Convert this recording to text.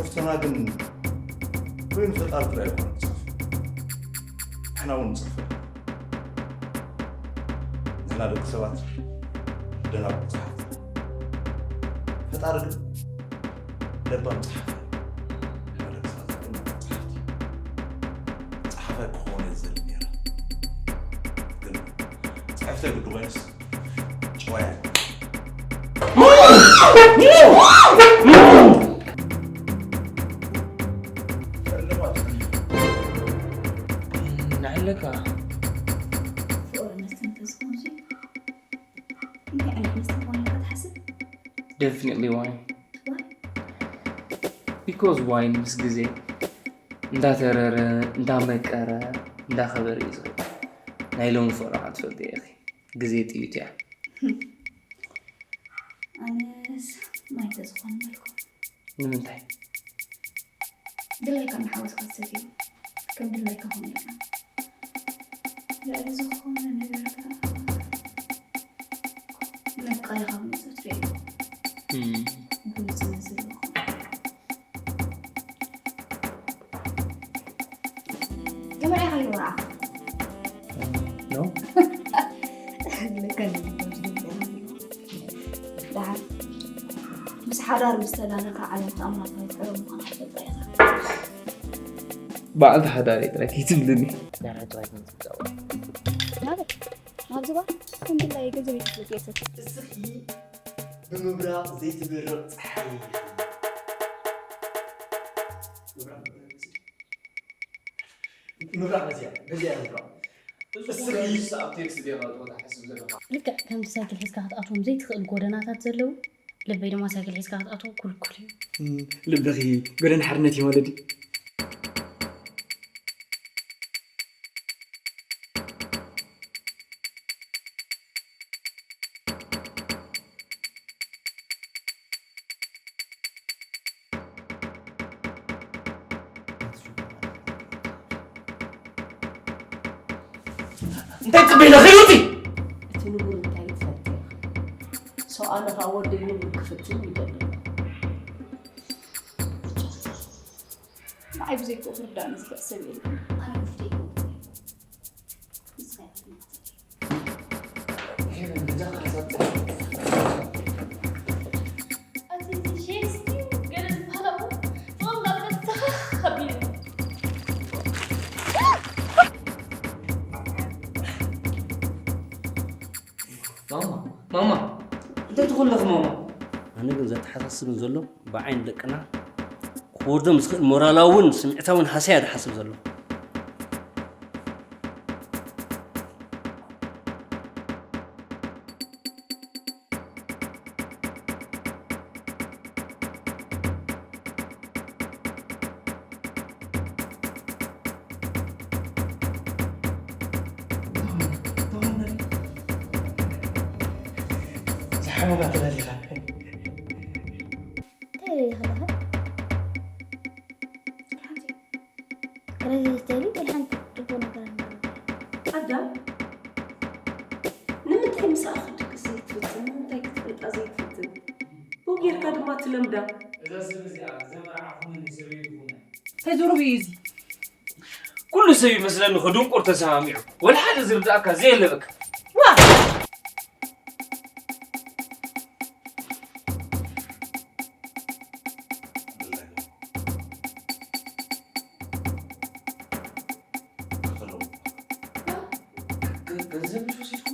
ፍርቱና ግን ኮይኑ ፈጣሪ ጥራይ ኣይኮነን ዝጽሕፍ። ንሕና እውን ንጽሕፍ። ንሕና ደቂ ሰባት ደናቁር ጸሓፍቲ። ፈጣሪ ግን ለባም ጸሓፋይ እዩ። ንሕና ደቂ ሰባት ግን ጸሓፍቲ። ጸሓፋይ ክኸውን እየ ዝደሊ ነይረ። ግን ጽሕፍተይ ግዲ ኮይኑስ ጨዋይ ኣይኮነን። ንዓለካ። ፍቕሪ መስተንክር ዝኾንሲ እንታይ ዓይነት መስተ ምዃኑ ኢልካ ትሓስብ? Definitely wine. Why? Because wine ምስ ግዜ እንዳተረረ፣ እንዳመቀረ፣ እንዳኸበረ እዩ ዝኸይድ። ናይ ሎሚ ፍቕሪ ከዓ ትፈልጥዮ ኢኺ። ግዜ ጥይት እያ። ኣነስ ማይ ተዝኾን መልኩ። ንምንታይ? ድላይካ እናሓወስካ ትሰትዮ። ከም ድላይካ ኾን ኢልካ። ልዕሊ ዝኾነ ነገር ከዓ ነቃይኻ ብንጹር ትርእዮ። እም። ግልጽነት ዘለዎ። ገመዳ ኢኻ ይወራ። ኖ? ለካ ልክም ዝግበሩ። ደሓር ምስ ሓዳር ምስ ተዳነኻ ዓለም ተኣምራት ናይ ትዕሮ ምዃና ትፈልጣ ኢኻ። በዓልቲ ሓዳረይ ጥራይ ከይትብልኒ። ዳራ ጥራይ ከምትብዛው። ናበይ? ናብ ዝባ? ከም ድላየ ገንዘብ ይትፍልጥ የሰት። እስኺ ብምብራቕ ዘይትበርቕ ጸሓይ ኢኺ። ምብራቕ ምብራቕ ይመስል። ምብራቕ በዚያ፣ በዚያ ምብራቕ። እዚ እስኺ ኩሉ ንሳ ኣብ ቴክስት ዲኻ ትወታ ሓስብ ዘለኻ? ልክዕ ከምቲ ሳይክል ሒዝካ ክትኣትዎም ዘይትኽእል ጎደናታት ዘለዉ፣ ልበይ ድማ ሳይክል ሒዝካ ክትኣትዎ ኩልኩል እዩ። እም፣ ልብኺ ጎደና ሓርነት እዩ ማለት እዩ። እንታይ ጽበይ ኢለ ኸይውቲ? እቲ ንቡር እንታይ ትፈልጥ ኢኻ? ሰው ኣነ ኸኣ ወደይ ንቡር ክፍትን ይደሊ። ንዓይ ብዘይክኡ ክርዳእኒ ዝኽእል ሰብ የለን። ኣነ ውሽጠይ ይፈልጥ። ንስኻ ኢኻ ትመልሰለይ። ኣቲ ሼክስፒር ገለ ዝበሃል ኣቦ፣ ፍቕሪ እንዳበለ ተኸኽ ኣቢሉኒ። ማማ፣ ማማ፣ እንታይ ትኹን ኣለኺ ማማ? ኣነ ግን ዘተሓሳስብን ዘሎ ብዓይኒ ደቅና ክወርዶም ዝኽእል ሞራላውን ስምዒታውን ሃሰያ ዝሓስብ ዘሎ። ዝሓመማ ተላሊኻ። እንታይ ደሊኻ ኣለኻ? ሓንቲ ክረዚ ዝደሊ ግን ሓንቲ ጽቡቕ ነገር ኣለዎ። ኣዳም፣ ንምንታይ ምሳኣ ክድቅስ ዘይትፍትን? ንምንታይ ክትፈልጣ ዘይትፍትን? ብኡ ጌርካ ድማ ትለምዳ። እዛ ሰብ እዚኣ ዘመርዓኹምን ሰበይትኹምን። እንታይ ዞረብ እዩ እዚ? ኩሉ ሰብ ይመስለኒ ክድንቁር ተሰማሚዑ። ወላ ሓደ ዝርድኣካ ዘየለ በቃ። ዋ! ገ-፣ ገንዘብ ወሲድኩ?